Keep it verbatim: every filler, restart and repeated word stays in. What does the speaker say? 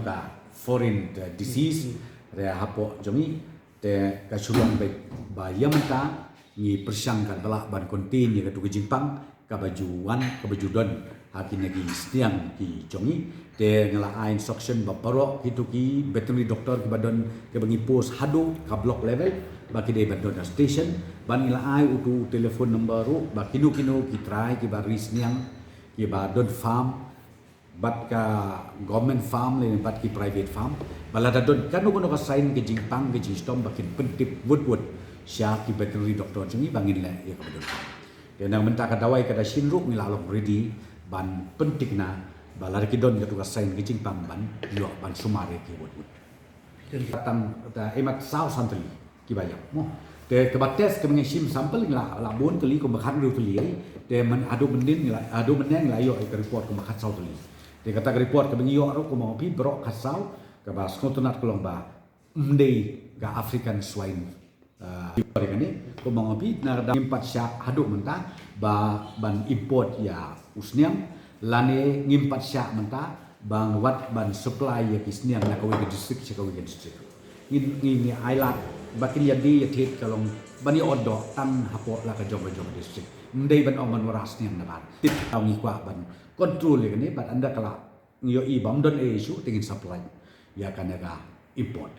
ka foreign, uh, disease re hapoh jong ngi. Te ka shu long beit ba ïa mynta ngi pyrshang katba lah ban contain ïa katu ka jingpang kaba ju wan kaba ju don ha kine ki sniang ki jong ngi. Te nga la ai instruction ba baroh kitu ki veterinary doctor kiba don kiba ngi post haduh ka block level ba ki dei ban don ha station, ban ngi la ai utu telephone number ruh ba kino kino ki trai kiba ri sniang kiba don farm bad ka government farm lane bad ki private farm ba lada don kano kano ka sign ka jingpang ka jingshitom ba kin pyntip wut wut sha ki veterinary doctor jong ngi ba ngin leh ïa kaba donkam. Te na mynta ka dawai ka da shin ruh ngi la long ready ban pynthikna ba lada ki don katu ka sign ka jingpang ban ïoh ban sumar ïa ki wut wut. Tang ta em khatsaw san tylli kiba ïap mo. Te kaba test kaba ngi shim sample ngi la la bun tylli kumba khathynriew tylli ai. Te man haduh mynnin ngi la haduh mynnin ngi la ïoh ïa ka report kumba khatsaw tylli. Te kata ka report kaba ngi ïoh ruh kumba ong phi baroh khatsaw kaba sngewtynnat ka long ba ym dei ka African swine, uh, fever kane. Kumba ong phi na ka daw ngim pat shah haduh mynta ba ban import ïa u sniang lane ngim pat shah mynta ba wat ban supply ïa ki sniang na kawei ka district sha kawei ka district. Ngi ngi ngi ai lad ba kin ïadei ïathied ka long ban ïa order tang hapoh la ka jong ka jong ka district. Ym dei ban ong ban wanrah sniang na bar. Tip tang ngi kwah ban control ïa kane bad ynda ka la ngi ïohi ba ym don ei issue te ngin supply ïa kane ka import.